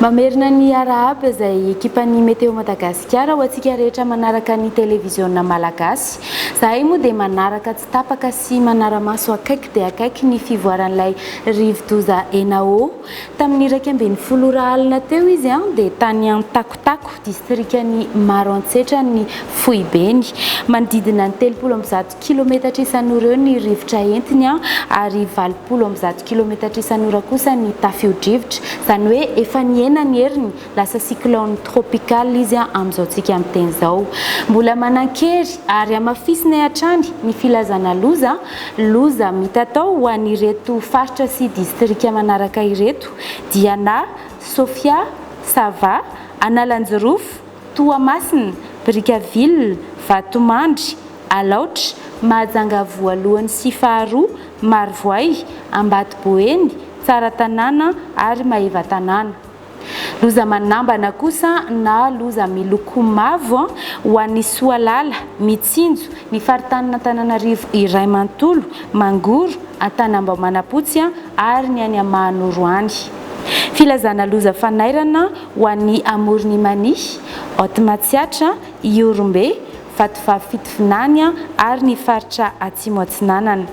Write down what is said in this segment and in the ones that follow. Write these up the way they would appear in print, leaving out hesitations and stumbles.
Mamerina ny arahaba izay ekipan'ny Météo Madagasikara ho antsika rehetra manaraka ny televiziona malagasy. Zahay moa dia manaraka tsy tapaka sy manara-maso akaiky dia akaiky ny fivoaran'ilay rivodoza Enao. Tamin'ny 11 ora alina teo izy dia tany Antakotako, distrikan'i Maroantsetra ny foibeny. Manodidina ny 130 kilometatra isan'ora eo ny rivotra entiny ary 180 kilometatra isan'ora kosa ny tafio-drivotra. Izany hoe efa nihena ny heriny, lasa cyclone tropical izy amin'izao tsika miteny izao. Mbola manan-kery ary hamafisinay hatrany ny filazana loza, loza mitatao ho an'ireto faritra sy distrika manaraka ireto, Diana, Sofia, Sava, Analanjirofo, Toamasina, Brickaville, Vatomandry, Alaotra, Mahajanga voalohany sy faharoa, Marovoay, Ambato Boeny, Tsaratanàna ary Maevatanàna. Loza manambana kosa na loza miloko mavo ho an'i Soalala, Mitsinjo, ny faritanin'Antananarivo iray manontolo, Mangoro, Antanambao Manampotsy ary ny any Mahanoro any. Filazana loza fanairana ho an'i Amoron'i Mania, Haute Matsiatra, Ihorombe, Vatovavy Fitovinany ary ny faritra Atsimo Atsinanana.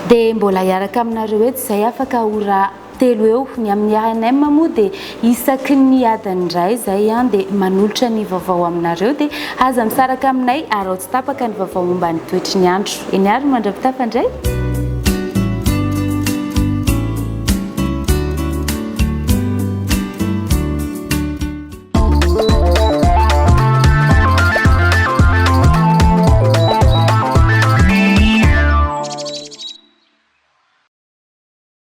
Dia mbola hiaraka aminareo eto izay afaka ora telo eo. Ny amin'ny rnm moa dia isaky ny adiny iray izay dia manolotra ny vaovao aminareo. Dia aza misaraka aminay ary ao tsy tapaka ny vaovao momba ny toetry ny andro. Eny ary mandra-pitafa indray.